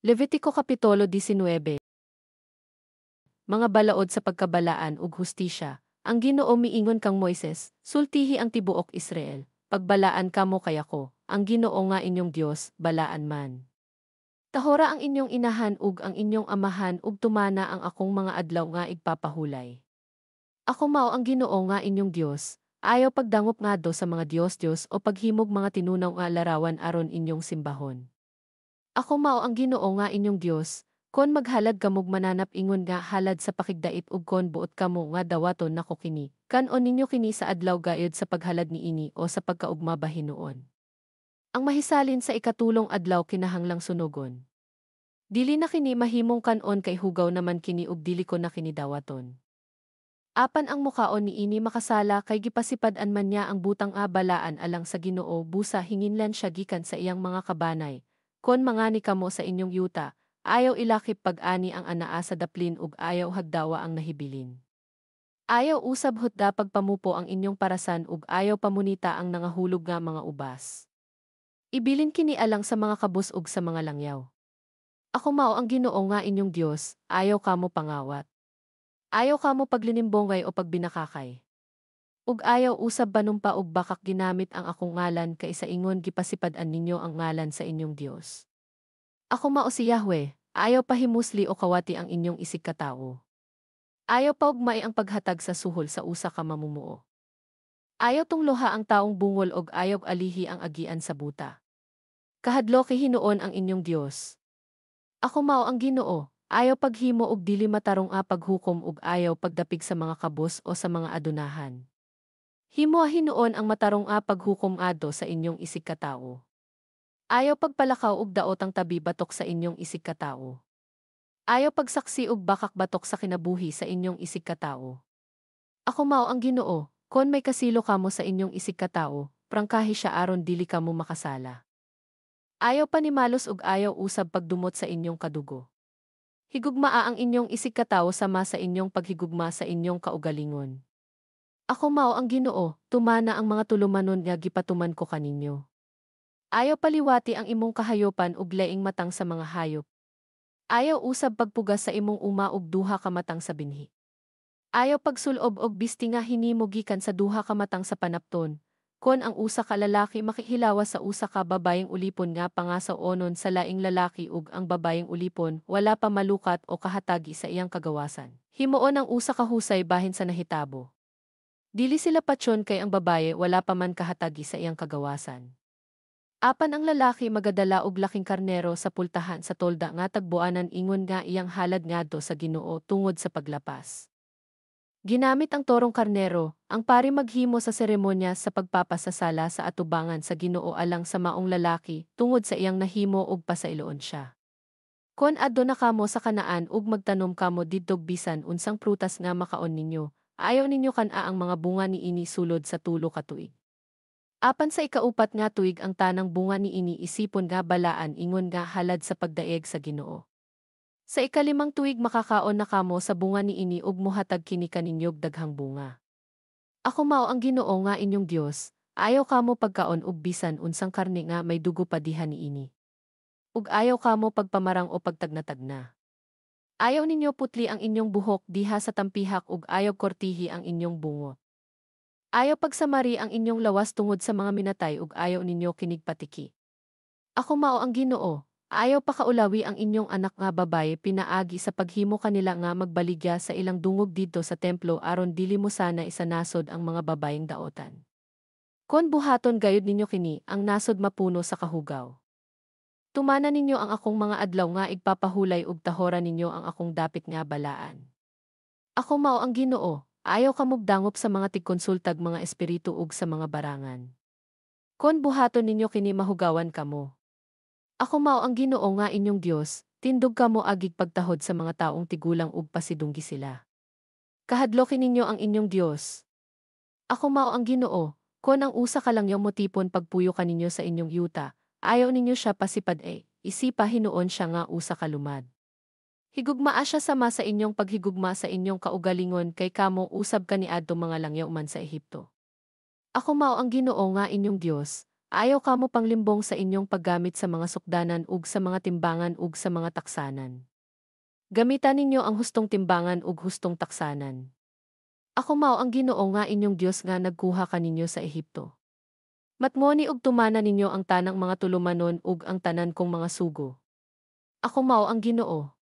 Levitiko Kapitulo 19. Mga balaod sa pagkabalaan ug hustisya. Ang Ginoo miingon kang Moises, "Sultihi ang tibuok Israel, pagbalaan kamo kay ako, ang Ginoo nga inyong Dios, balaan man. Tahora ang inyong inahan ug ang inyong amahan ug tumana ang akong mga adlaw nga igpapahulay. Ako mao ang Ginoo nga inyong Dios. Ayaw pagdangop ngadto sa mga dios-dios o paghimog mga tinunaw nga larawan aron inyong simbahon. Ako mao ang Ginoo nga inyong Dios. Kon maghalad kamog mananap ingon nga halad sa pakigdait ug kon buot kamo nga dawaton nako kini, kan-on ninyo kini sa adlaw gayud sa paghalad niini o sa pagkaugma ba hinuon. Ang mahisalin sa ikatulong adlaw kinahanglang sunogon. Dili na kini mahimong kan-on kay hugaw naman kini ug dili ko na kini dawaton. Apan ang mukaon niini makasala kay gipasipad-an man niya ang butang a balaan alang sa Ginoo, busa hinginlan siya gikan sa iyang mga kabanay. Kon mangani kamo sa inyong yuta, ayaw ilakip pag-ani ang anaa sa daplin ug ayaw hagdawa ang nahibilin. Ayaw usab hutda pagpamupo ang inyong parasan ug ayaw pamunita ang nangahulog nga mga ubas. Ibilin kini alang sa mga kabus ug sa mga langyaw. Ako mao ang Ginoo nga inyong Dios, ayaw kamo pangawat. Ayaw kamo paglinimbongay o pagbinakakay. Ug ayaw usab panumpa og bakak ginamit ang akong ngalan kay sa ingon gipasipad-an ninyo ang ngalan sa inyong Dios. Ako mao si Yahweh. Ayaw pahimusli o kawati ang inyong isigkatawo. Ayaw paugmai ang paghatag sa suhol sa usa ka mamumuo. Ayaw tungloha ang taong bungol og ayaw alihi ang agian sa buta. Kahadloki hinuon ang inyong Dios. Ako mao ang Ginoo. Ayaw paghimo og dili matarong a paghukom ug ayaw pagdapig sa mga kabus o sa mga adunahan. Himoa hinuon ang matarong a paghukom adto sa inyong isigkatawo. Ayaw pagpalakaw og daotang tabi batok sa inyong isigkatawo. Ayaw pagsaksi og bakak batok sa kinabuhi sa inyong isigkatawo. Ako mao ang Ginoo. Kon may kasilo kamo sa inyong isigkatawo, prangkahi siya aron dili kamo makasala. Ayaw panimalos ug ayaw usab pagdumot sa inyong kadugo. Higugmaa ang inyong isigkatawo sama sa inyong paghigugma sa inyong kaugalingon. Ako mao ang Ginoo, tumana ang mga tulumanon nga gipatuman ko kaninyo. Ayaw paliwati ang imong kahayopan ug laing matang sa mga hayop. Ayaw usab pagpugas sa imong uma og duha ka matang sa binhi. Ayaw pagsulob og bisti nga hinimo gikan sa duha ka matang sa panapton. Kon ang usa ka lalaki makihilawas sa usa ka babayeng ulipon nga pangasaw-onon sa laing lalaki ug ang babayeng ulipon wala pa malukat o kahatagi sa iyang kagawasan, himuon ang usa ka husay bahin sa nahitabo. Dili sila patyon kay ang babaye wala pa man kahatagi sa iyang kagawasan. Apan ang lalaki magadala og laking karnero sa pultahan sa tolda nga tagbuanan ingon nga iyang halad ngadto sa Ginoo tungod sa paglapas. Ginamit ang torong karnero, ang pari maghimo sa seremonya sa pagpapasasala sa atubangan sa Ginoo alang sa maong lalaki tungod sa iyang nahimo ug pasayloon siya. Kon adto na kamo sa Kanaan ug magtanom kamo didtog bisan unsang prutas nga makaon ninyo, ayaw ninyo kan-a ang mga bunga niini sulod sa 3 ka tuig. Apan sa ikaupat nga tuig ang tanang bunga niini isipon nga balaan ingon nga halad sa pagdaeg sa Ginoo. Sa ikalimang tuig makakaon na kamo sa bunga niini ug mohatag kini kaninyog daghang bunga. Ako mao ang Ginoo nga inyong Dios, ayaw kamo pagkaon og bisan unsang karne nga may dugo pa diha niini. Ug ayaw kamo pagpamarang o pagtagnatagna. Ayaw ninyo putli ang inyong buhok diha sa tampihak ug ayaw kortihi ang inyong bungot. Ayaw pagsamari ang inyong lawas tungod sa mga minatay ug ayaw ninyo kinig patiki. Ako mao ang Ginoo. Ayaw pakaulawi ang inyong anak nga babaye pinaagi sa paghimo kanila nga magbaligya sa ilang dungog didto sa templo aron dili mo sana isa nasod ang mga babayeng daotan. Kon buhaton gayud ninyo kini, ang nasod mapuno sa kahugaw. Tumana ninyo ang akong mga adlaw nga igpapahulay ug tahora ninyo ang akong dapit nga balaan. Ako mao ang Ginoo. Ayaw kamugdangop sa mga tigkonsultag mga espiritu ug sa mga barangan. Kon buhaton ninyo kini mahugawan kamo. Ako mao ang Ginoo nga inyong Dios, tindog kamo agig pagtahod sa mga taong tigulang ug pasidunggi sila. Kahadloki ninyo ang inyong Dios. Ako mao ang Ginoo. Kon ang usa ka langyaw motipon pagpuyo kaninyo sa inyong yuta, ayaw ninyo siya pasipad-e, isipa hinuon siya nga usa ka lumad. Higugmaa siya sama sa inyong paghigugma sa inyong kaugalingon kay kamo usab kaniadto mga langyaw man sa Ehipto. Ako mao ang Ginoo nga inyong Dios. Ayaw kamo panglimbong sa inyong paggamit sa mga sukdanan ug sa mga timbangan ug sa mga taksanan. Gamita ninyo ang hustong timbangan ug hustong taksanan. Ako mao ang Ginoo nga inyong Dios nga nagkuha kaninyo sa Ehipto. Matngoni ug tumana ninyo ang tanang mga tulumanon ug ang tanan kong mga sugo. Ako mao ang Ginoo.